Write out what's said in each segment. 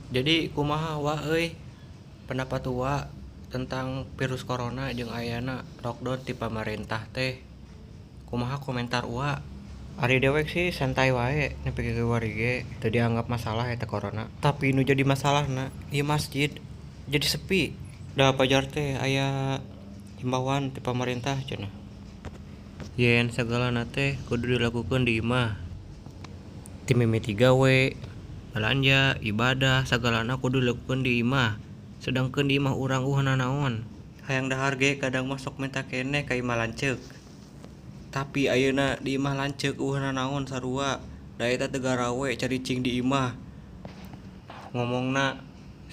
Jadi kumaha wa euy pendapat wa tentang virus corona jeung ayana lockdown ti pamarentah teh? Kumaha komentar wa? Ari dewek sih santai wae nepi ka kiwari ge teu dianggap masalah eta corona. Tapi nu jadi masalahna ieu masjid jadi sepi. Da pajar teh aya himbauan ti pamarentah cenah. Yen sagalana teh kudu dilakukeun di imah. Ti mimiti gawe, belanja, ibadah, sagalana kudu dilakukeun di imah. Sedangkeun di imah urang euweuh nanaon. Hayang dahar ge kadang mah sok menta keneh ka imah lanceuk. Tapi ayeuna di imah lanceuk euweuh nanaon sarua. Da eta teu garawe caricing di imah. Ngomongna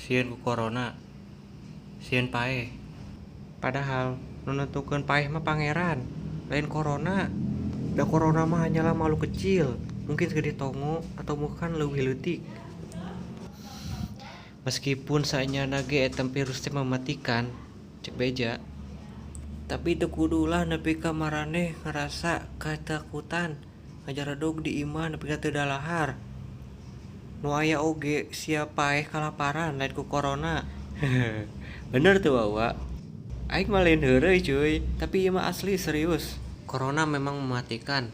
sieun ku corona, sieun paeh. Padahal nu nentukeun paeh mah Pangeran, lain corona. Da corona mah hanyalah makhluk kecil, mungkin segede tongo atau bahkan leuwih leutik. Meskipun saenyana ge eta virus teh mematikan, cek beja. Tapi teu kudulah nepi ka maraneh ngarasa katakutan ngajaredog di imah nepi ka teu dalahar. Nu aya oge siap paeh kalaparan lain ku corona. Bener teu Wawa? Aing mah lain heureuy cuy, tapi ieu mah asli serius. Corona memang mematikan.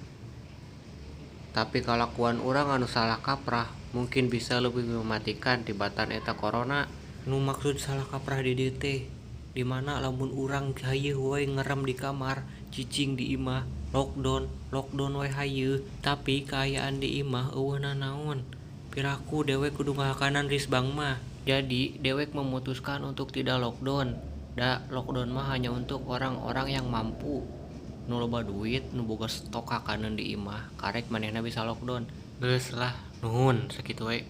Tapi kalakuan urang anu salah kaprah mungkin bisa lebih mematikan tibatan eta corona. Nu maksud salah kaprah di dieu teh dimana lamun urang hayeuh we ngerem di kamar, cicing di imah, lockdown, lockdown we hayeuh, tapi kaayaan di imah euweuh nanaon. Piraku dewek kudu ngahakanan risbang mah. Jadi dewek memutuskan untuk tidak lockdown. Da lockdown mah hanya untuk orang-orang yang mampu. Nu loba duit, nu boga stok hakaneun di imah, karek manehna bisa lockdown. Geus lah, nuhun sakitu we.